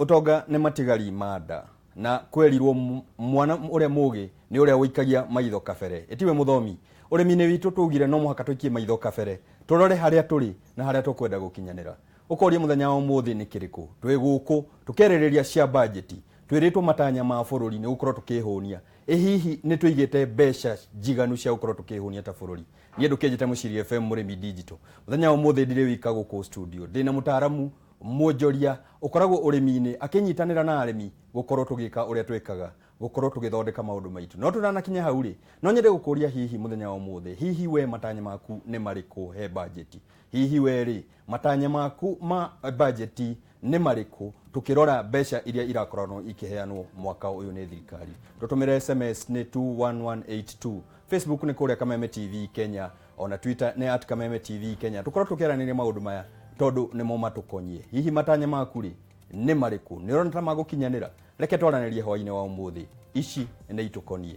Ũtonga nĩ matigari ma nda na kwerirwo mwana ũrĩa mũgĩ nĩ ũrĩa ũikagia maitho kabere. Ĩtiwe mũthomi, ũrĩmi-inĩ witũ twaugire no mũhaka tũikie maitho kabere tũrore harĩa tũrĩ na harĩa tũkwenda gũkinyanĩra. Ũkoria mũthenya wa ũmũthĩ nĩ kĩrĩkũ? Twĩ gũkũ tũkĩarĩrĩria cia bajeti, twĩrĩtwo matanya ma bũrũri nĩ gũkorwo tũkĩhũnia. Ĩ hihi nĩ tũigĩte mbeca njiganu cia gũkorwo tũkĩhũnia ta bũrũri? Niĩ ndũkĩnjĩte Mũciri FM Mũrĩmi Digital. Mũthenya wa ũmũthĩ ndirĩ wika gũkũ studio, ndĩna mũtaramu mwonjoria ũkoragwo ũrĩmi-inĩ akĩnyitanĩra na arĩmi gũkorwo tũgĩka ũrĩa twĩkaga gũkorwo tũgĩthondeka maũndũ maitũ. No tũtanakinya hau rĩ, no nyende gũkũria hihi mũthenya wa ũmũthĩ, hihi we matanya maku nĩ marĩkũ he bajeti? Hihi we rĩ, matanya maku ma bajeti nĩ marĩkũ tũkĩrora mbeca iria irakorwo ikĩheanwo mwaka ũyũ nĩ thirikari? Tũtũmĩre SMS nĩ 21182. Facebook nĩ kũrĩa Kameme TV Kenya, ona Twitter nĩ at Kameme TV Kenya. Tũkorwo tũkĩaranĩria maũndũ maya tondũ nĩmo matũkoniĩ. Hihi matanya maku rĩ nĩ marĩkũ? Nĩ ũrona ta magũkinyanĩra? Reke twaranĩrie hwainĩ wa ũmũthĩ, ici nĩ itũkoniĩ.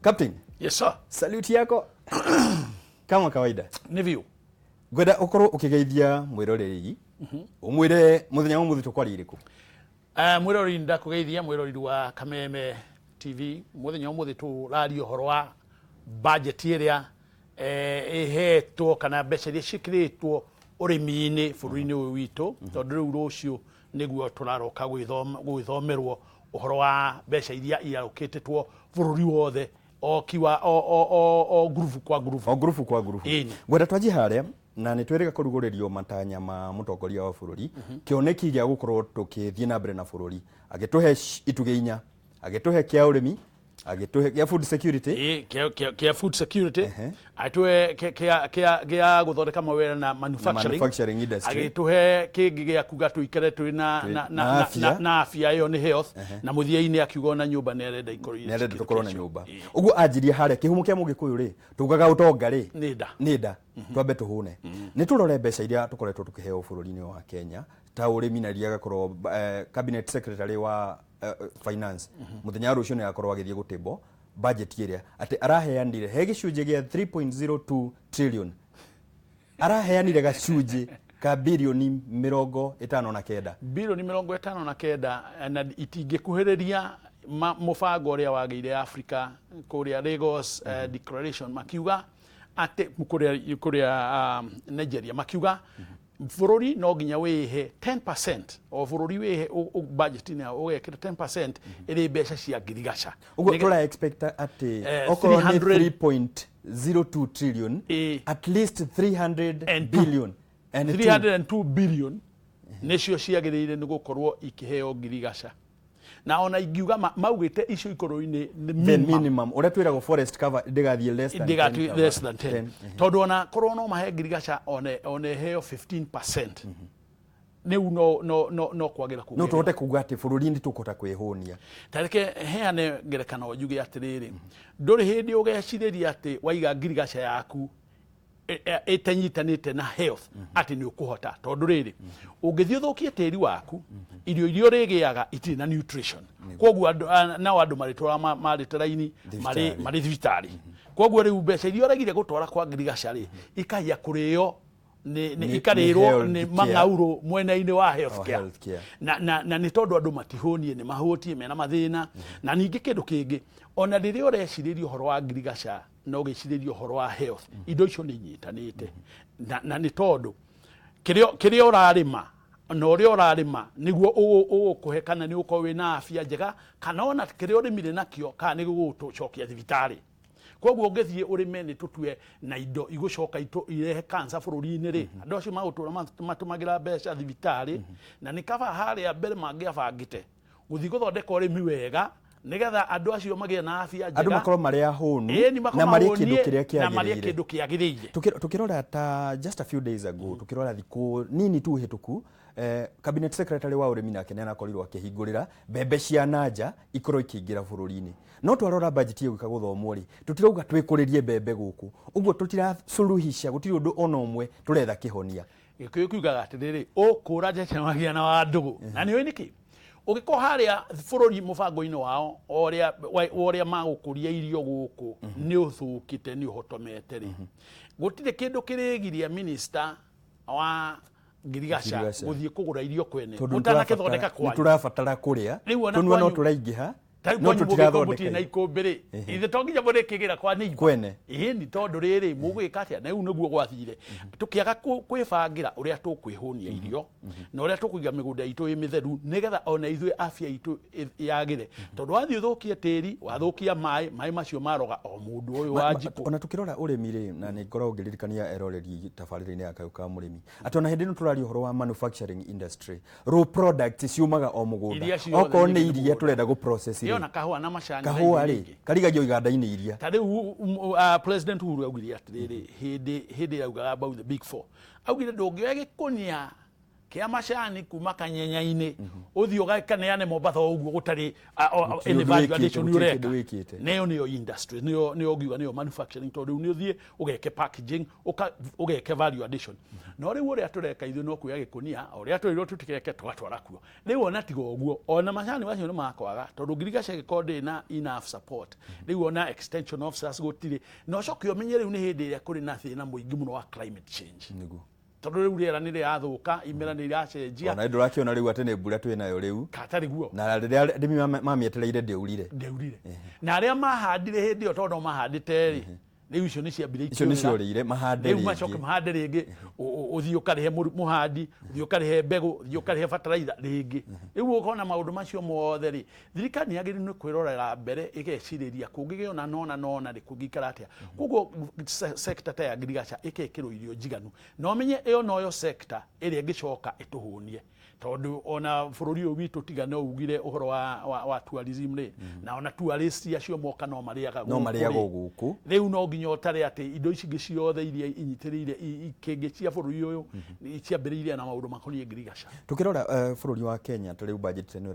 Captain, Yes sir. Salute yako kama kawaida. Nĩ biũ. Ngwenda ũkorwo ũkĩgeithia mwĩroreri, ũmwĩre mũthenya wa ũmũthĩ tũkwaria irĩkũ. Mwĩroreri, ndakũgeithia mwĩroreri wa Kameme TV. Mũthenya ũmũthĩ tũraria ũhoro wa budget ĩrĩa ĩhetwo kana mbeca iria ciĩkĩrĩtwo ũrĩmi-inĩ bũrũri-inĩ ũyũ witũ, tondũ rĩu rũciũ nĩguo tũraroka gwĩthomerwo ũhoro wa mbeca iria irarũkĩtĩtwo bũrũri wothe, o kiwa o ngurubu kwa ngurubu. O ngurubu kwa ngurubu. Ĩni. Ngwenda twanjie harĩa na nĩ twĩrĩga kũrugũrĩrio matanya ma mũtongoria wa bũrũri, kĩoneki gĩa gũkorwo tũkĩthiĩ na mbere na bũrũri, agĩtũhe itugĩ inya, agĩtũhe kĩa ũrĩmi, agĩtũhe kĩa food security, Ĩ, kĩa food security, agĩtũhe kĩa gũthondeka mawĩra na manufacturing, manufacturing industry, agĩtũhe kĩngĩ gĩa kuga tũikare twĩ na na afya. Na afya ĩyo nĩ health, na mũthia-inĩ akiuga ona nyũmba nĩ arenda ikorwo irĩ nĩ arenda tũkorwo na kĩo. nyũmba. Ũguo anjirie harĩa kĩhumo kĩa mũgĩkũyũ rĩ, tugaga ũtonga rĩ nĩ nda. Nĩ nda. Twambe tũhũne nĩ tũrore mbeca iria tũkoretwo tũkĩheo bũrũri-inĩ wa Kenya ta ũrĩmi, na iria agakorwo cabinet secretary wa finance mũthenya wa rũciũ nĩ agakorwo agĩthiĩ gũtĩmbwo budget ĩrĩa atĩ araheanire he gĩcunjĩ gĩa 3.02 trillion, araheanire gacunjĩ ka birioni 59. Birioni 59, na itingĩkuhĩrĩria mũbango ũrĩa wagĩire Africa kũrĩa Lagos Declaration, makiuga atĩ kũrĩa Nigeria makiuga bũrũri no nginya wĩhe 10%, o bũrũri wĩhe budget-inĩ yao ũgekĩra 10% ĩrĩ mbeca cia ngirigaca. Ũguo tũra expect atĩ okorwo nĩ 300 3.02 trillion, at least 300 and two. Billion and two. 302 billion nĩcio ciagĩrĩire nĩ gũkorwo ikĩheo ngirigaca, na ona ingiuga maugĩte icio ikorwo-inĩ nĩ the minimum. Minimum ũrĩa twĩragwo forest cover ndĩgathiĩ less than 10 ndĩgatwi cover. Less than 10, 10, tondũ ona korwo no mahe ngirigaca one heo 15% rĩu no kwagĩra no kũngĩagĩra. Tũhote kuga atĩ bũrũri-inĩ tũkũhota kwĩhũnia. Ta reke heane ngerekano njuge atĩrĩrĩ, ndũrĩ hĩndĩ ũgecirĩria atĩ waiga ngirigaca yaku ĩtanyitanĩte na health atĩ nĩ ũkũhota, tondũ rĩrĩ, ũngĩthiĩ ũthũkie tĩri waku, irio iria ũrĩgĩaga itirĩ na nutrition. Koguo nao andũ marĩtwara marĩte raini marĩ Thibitarĩ. Marĩ thibitarĩ. Koguo rĩu mbeca iria ũregire gũtwara kwa ngirigaca rĩ, ikahia kũrĩo Nĩ ikarĩrwo health nĩ care. mang'aurũ mwena-inĩ wa health Oh, care. Health care. Na nĩ tondũ andũ matihũnie, nĩ mahũtie, mena mathĩna. Na ningĩ kĩndũ kĩngĩ, ona rĩrĩa ũrecirĩria ũhoro wa ngirigaca na ũgĩcirĩria ũhoro wa health, indo icio nĩ inyitanĩte, na nĩ tondũ kĩrĩa ũrarĩma na ũrĩa ũrarĩma nĩguo ũgũkũhe kana nĩ ũkorwo wĩna afya njega, kana ona kĩrĩa ũrĩmire nakĩo kana nĩ gĩgũgũcokia thibitarĩ. Koguo ũngĩthiĩ ũrĩme, nĩ tũtue na indo igũcoka irehe cancer bũrũri-inĩ rĩ, andũ acio magũtũra matũmagĩra mbeca thibitarĩ, na nĩ kaba harĩa mbere mangĩabangĩte gũthiĩ gũthondeka ũrĩmi wega nĩgetha andũ acio magĩe na afya njega, andũ makorwo marĩ ahũnu Ĩni, makorwo na marĩe kĩndũ mahũnie kĩrĩa na marĩe kĩagĩrĩire. Kĩndũ kĩagĩrĩire. Tukirora ta just a few days ago, tukirora thikũ nini tu hĩtũku, cabinet secretary wa ũrĩmi nake nĩ arakorirwo akĩhingũrĩra mbembe cia nanja ikorwo ikĩingĩra bũrũri-inĩ. No twarora budget ĩgũka gũthomwo rĩ, tũtirauga twĩkũrĩrie mbembe gũkũ, ũguo tũtirasuluhisha, gũtirĩ ũndũ ona ũmwe tũretha kĩhonia. Gĩkũyũ kiugaga atĩrĩrĩ, ũkũra njecemagia na wa ndũgũ, na nĩ ũĩ nĩkĩ ũgĩkorwo harĩa bũrũri mũbango-inĩ wao wa ũrĩa magũkũria irio gũkũ nĩ ũthũkĩte, nĩ ũhotomete rĩ, gũtirĩ kĩndũ kĩrĩgiria minister wa Ngirigaca Ngirigaca. gũthiĩ kũgũra irio kwene Tondũ ũtanakĩthondeka nĩ kwanyu. tũrabatara kũrĩa. Rĩu ona Tũnua no kwanyu- tũraingĩha, tarĩu no kwanyu mũgĩkorwo tũtirathondeka mũtirĩ na irio. ikũmbĩ rĩ, ithe to nginya mũrĩkĩgĩra kwa neighbor. Kwene. Ĩni tondũ rĩrĩ mũgwĩka atĩa? Na rĩu nĩguo gwathire, tũkĩaga kwĩbangĩra ũrĩa tũkwĩhũnia irio na ũrĩa tũkũiga mĩgũnda itũ ĩ mĩtheru, nĩgetha ona ithuĩ afya itũ yagĩre, tondũ wathiĩ ũthũkie tĩri, wathũkia maĩ, maĩ macio maroga o mũndũ ũyũ wa njikũ. Ona tukirora ũrĩmi rĩ, na nĩ ngoragwo ngĩririkania eroreri tabarĩra-inĩ ya Kayũ ka Mũrĩmi atĩ ona hĩndĩ ĩno tũraria ũhoro wa manufacturing industry, raw products ciumaga o mũgũnda. Iria ciothe Okorwo nĩ nĩ iria mũgũnda. tũrenda gũ process Ĩyo rĩ, na kahũa na macani na kahũa indo rĩ ingĩ. karigagio iganda-inĩ iria. Ta rĩu President Uhuru augire atĩrĩrĩ, hĩndĩ ĩrĩa augaga about the big four, augire ndũngĩoya gĩkũnia kĩa macani kuma kanyenya-inĩ ũthiĩ ũgakaneane Mombatha o ũguo gũtarĩ Gũtirĩ any ũndũ value wĩkĩte, addition gũtirĩ ũreka. kĩndũ wĩkĩte. Nĩyo industry, nĩyo ngiuga nĩyo manufacturing, tondũ rĩu nĩ ũthiĩ ũgeke packaging, ũgeke value addition. No rĩu ũrĩa tũreka ithuĩ no kuoya gĩkũnia o ũrĩa twĩrirwo tũtikeke, tũgatwara kuo. Rĩu ona tiga ũguo, ona macani macio nĩ makwaga, tondũ ngirigaca ĩngĩkorwo ndĩrĩ na enough support, rĩu ona extension officers gũtirĩ. Na ũcoke ũmenye rĩu nĩ hĩndĩ ĩrĩa kũrĩ na thĩna mũingĩ mũno wa climate change, Nĩguo. tondũ rĩu rĩera nĩ rĩrathũka, imera nĩ iracenjia. Ona ndũrakĩona rĩu atĩ nĩ mbura twĩ nayo rĩu, Katarĩ guo. na rĩrĩa arĩmi mamĩetereire ndĩaurire. Ndeurire, na arĩa mahandire hĩndĩ ĩyo, tondũ no mahandĩte rĩ, rĩu icio nĩ ciambire Icio nĩ ikĩũrĩra. ciorĩire, mahande Rĩu macoke rĩngĩ. mahande rĩngĩ, ũthiĩ ũkarĩhe mũhandi, ũthiĩ ũkarĩhe mbegũ, ũthiĩ ũkarĩhe bataraitha rĩngĩ. Rĩu ũkona maũndũ macio mothe rĩ, thirikari nĩ yagĩrĩirwo nĩ kwĩrorera mbere, ĩgecirĩria kũngĩgĩa ona nona nona rĩ, kũngĩikara atĩa. Koguo sector ta ya ngirigaca ĩkekĩrwo irio njiganu, na ũmenye ĩyo noyo sector ĩrĩa ĩngĩcoka ĩtũhũnie, tondũ ona bũrũri ũyũ witũ, tiga no ugire ũhoro wa tourism rĩ, na ona tourist acio moka no marĩaga No gũkũ marĩaga rĩ. gũkũ. Rĩu no nginya ũtare atĩ indo ici ingĩ ciothe iria inyitĩrĩire ikĩngĩ cia bũrũri ũyũ ciambĩrĩirie na maũndũ makoniĩ ngirigaca. Tukirora bũrũri wa Kenya ta rĩu, budget ĩno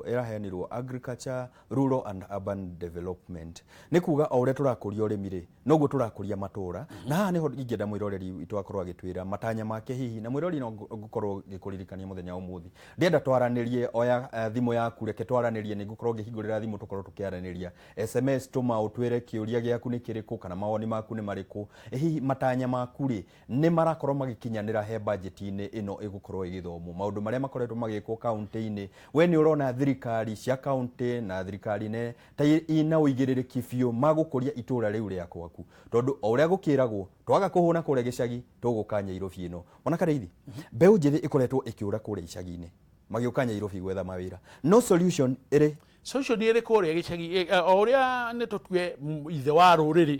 ĩraheanirwo agriculture, rural and urban development, nĩ kuga o ũrĩa tũrakũria ũrĩmi rĩ, noguo tũrakũria matũra. Na haha nĩho ingĩenda mwĩroreri witũ akorwo agĩtwĩra matanya make hihi. Na mwĩroreri, no ngũkorwo ngĩkũririkania mũthenya wa ũmũthĩ ndĩrenda twaranĩrie. Oya thimũ yaku, reke twaranĩrie. Nĩ ngũkorwo ngĩhingũrĩra thimũ tũkorwo tũkĩaranĩria. SMS tũma ũtwĩre kĩũria gĩaku nĩ kĩrĩkũ kana mawoni maku nĩ marĩkũ. Hihi matanya maku rĩ, nĩ marakorwo magĩkinyanĩra he budget-inĩ ĩno ĩgũkorwo ĩgĩthomwo? Maũndũ marĩa makoretwo magĩkwo kaunti-inĩ, we nĩ ũrona thirikari cia kaunti na thirikari nene ta ina ũigĩrĩrĩki biũ magũkũria itũra rĩu rĩa gwaku? Tondũ o ũrĩa gũkĩragwo, twaga kũhũna kũrĩa gĩcagi, tũgũka Nyairobi ĩno. Mwana Karĩithi, mbeũ njĩthĩ ĩkoretwo ĩkĩũra kũrĩa icagi-inĩ magĩũka Nyairobi gwetha mawĩra, no solution ĩrĩ? Solution ĩrĩ kũrĩa gĩcagi, o ũrĩa nĩ tũtue ithe wa rũrĩrĩ,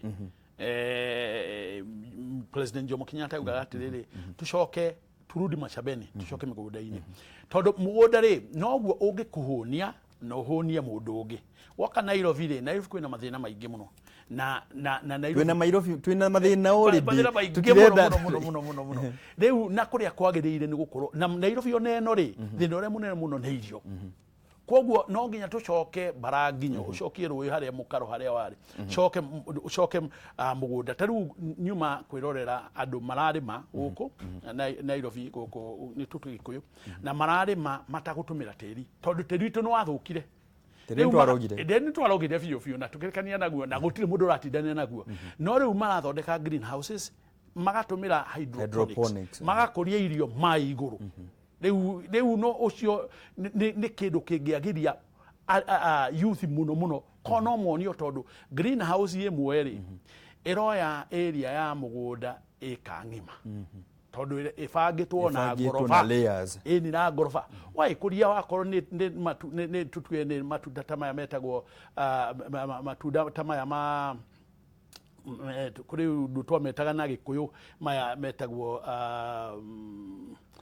President Jomo Kenyatta augaga atĩrĩrĩ, tucoke, turudi macabeni, tucoke mĩgũnda-inĩ, tondũ mũgũnda rĩ, noguo ũngĩkũhũnia na ũhũnie mũndũ ũngĩ. Woka Nairobi rĩ, Nairobi kwĩna mathĩna maingĩ mũno na Nairobi Twĩna Nairobi, twĩna mathĩna already. Mathĩna maingĩ mũno. Tũtirenda. Mũno mũno mũno mũno mũno. Rĩu na kũrĩa kwagĩrĩire nĩ gũkorwo na Nairobi ona ĩno rĩ, thĩna ũrĩa mũnene mũno nĩ irio. Koguo no nginya tũcoke bara nginya ũcokie rũĩ harĩa mũkaro harĩa warĩ, coke ũcoke mũgũnda. Ta rĩu nyuma kwĩrorera andũ mararĩma gũkũ Nairobi gũkũ, nĩ tũtũ Gĩkũyũ, na mararĩma matagũtũmĩra tĩri, tondũ tĩri witũ nĩ wathũkire. Tĩri Rĩu nĩ twarogire. Tĩri nĩ twarogire biũ biũ, na tũkĩrekania naguo na gũtirĩ mũndũ ũratindania naguo. No rĩu marathondeka greenhouses, magatũmĩra hydroponics, Hydroponics, magakũria irio maĩ igũrũ. Rĩu no ũcio nĩ kĩndũ kĩngĩagĩria youth mũno mũno, ko no monio, tondũ greenhouse ĩmwe rĩ, ĩroya area ya mũgũnda ĩka ng'ima, tondũ ĩbangĩtwo na Ĩbangĩtwo ngoroba. Na layers. Ĩni na ngoroba waĩkũria, wakorwo nĩ tũtue nĩ matunda ta maya metagwo matunda ta maya ma kũrĩ ũndũ twametaga na Gĩkũyũ, maya metagwo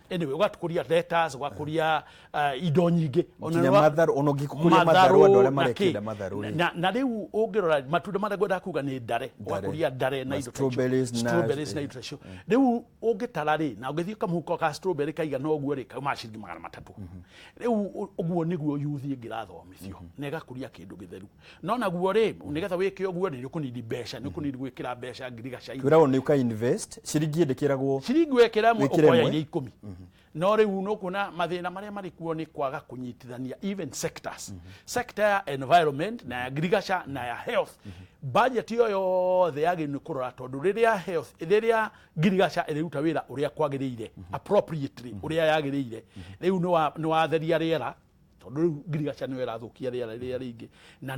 anyway, ũgakũria lettuce, ũgakũria indo nyingĩ. Ona Nginya matharũ, ona ũngĩkũria matharũ, andũ arĩa na marekĩenda kĩ. matharũ rĩ. Na rĩu ũngĩrora matunda marĩa ngwendaga kuga nĩ ndare, ũgakũria ndare na Na indo ta icio. strawberries na- Strawberries na indo ta icio. Rĩu ũngĩtara rĩ, na ũngĩthiĩ kamũhuko ka strawberry kaigana ũguo rĩ, kauma ciringi 300. Rĩu ũguo nĩguo youth ĩngĩrathomithio na ĩgakũria kĩndũ gĩtheru. No naguo rĩ, nĩgetha wĩke ũguo rĩ, nĩ ũkũnidi mbeca, nĩ ũkũnidi gwĩkĩra mbeca ngirigaca-inĩ. Twĩragwo nĩ ũka invest ciringi, ĩndĩkĩragwo Ciringi wekĩra ĩmwe Wĩkĩre ũkoya ĩmwe. iria 10. No rĩu nũkuona mathĩna marĩa marĩ kuo nĩ kwaga kũnyitithania even sectors, sector ya environment na ya agriculture na ya health. Budget ĩyo yothe yagĩrĩirwo nĩ kũrora, tondũ rĩrĩa health, rĩrĩa ngirigaca ĩrĩruta wĩra ũrĩa kwagĩrĩire, appropriately, ũrĩa yagĩrĩire, rĩu nĩ watheria rĩera, tondũ rĩu ngirigaca nĩyo ĩrathũkia rĩera rĩrĩa rĩingĩ, na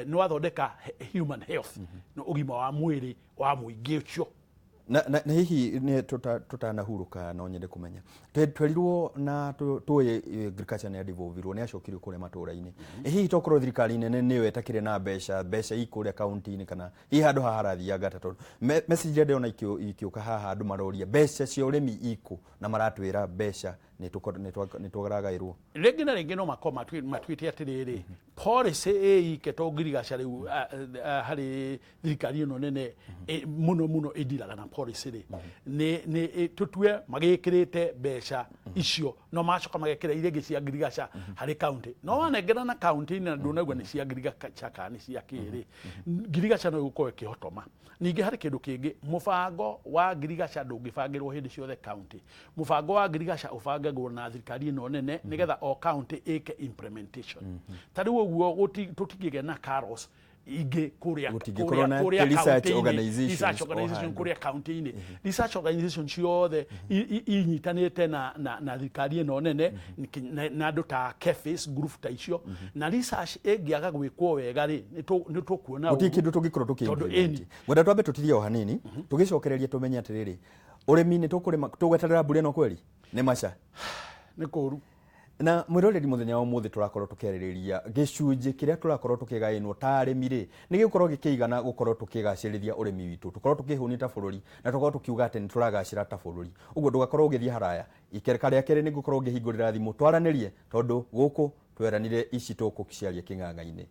nĩ wathondeka human health na ũgima wa mwĩrĩ wa mũingĩ ũcio. Na hihi nĩ tũtanahurũka, no nyende kũmenya, twerirwo na tũĩ agriculture nĩ yadevolvirwo, nĩ yacokirio kũrĩa matũra-inĩ. Hihi tokorwo thirikari nene nĩyo ĩtakĩrĩ na mbeca ikũrĩa kaunti-inĩ, kana hihi handũ haha harathianga ta, tondũ message iria ndĩrona ikĩũka haha, andũ maroria mbeca cia ũrĩmi ikũ, na maratwĩra mbeca nĩ tũragaĩrwo. Rĩngĩ na rĩngĩ no makorwo matuĩte atĩrĩrĩ, policy ĩike to ngirigaca rĩu harĩ thirikari ĩno nene mũno mũno ĩndiraga na policy rĩ, nĩ tũtue magĩkĩrĩte mbeca icio, no macoka magekĩra iria ingĩ cia ngirigaca harĩ county, no wanengerana county-inĩ na ndũnaigua nĩ cia ngirigaca kana nĩ cia kĩrĩ, ngirigaca no ĩgũkorwo ĩkĩhotoma. Ningĩ harĩ kĩndũ kĩngĩ, mũbango wa ngirigaca ndũngĩbangĩrwo hĩndĩ ciothe county. Mũbango wa ngirigaca ũbangagwo na thirikari ĩno nene nĩgetha o county ĩke implementation. Ta rĩu ũguo tũtingĩgĩa na KALROs ingĩ kũrĩa Gũtingĩkorwo na kũrĩa research county-inĩ, organizations research o organization handũ. Kũrĩa county-inĩ research organization ciothe inyitanĩte na thirikari ĩno nene na andũ ta KEPHIS group ta icio, na research ĩngĩaga gwĩkwo wega rĩ, nĩ tũkuona Gũtirĩ ũru. kĩndũ tũngĩkorwo Tondũ tũkĩ ĩni. Ngwenda twambe tũtirie o hanini, tũgĩcokereria tũmenye atĩrĩrĩ, ũrĩmi nĩ tũkũrĩma tũgweterera mbura ĩno kweri nĩ maca? Nĩ kũru. Na mwĩroreri, mũthenya wa ũmũthĩ tũrakorwo tũkĩarĩrĩria gĩcunjĩ kĩrĩa tũrakorwo tũkĩgaĩnwo ta arĩmi rĩ, nĩ gĩgũkorwo gĩkĩigana gũkorwo tũkĩgacĩrithia ũrĩmi witũ, tũkorwo tũkĩhũnia ta bũrũri, na tũkorwo tũkiuga atĩ nĩ tũragacĩra ta bũrũri. Ũguo ndũgakorwo ũgĩthiĩ haraya. Ikereka rĩa kerĩ nĩ ngũkorwo ngĩhingũrĩra thimũ twaranĩrie, tondũ gũkũ tweranire ici tũkũciaria kĩng'ang'a-inĩ.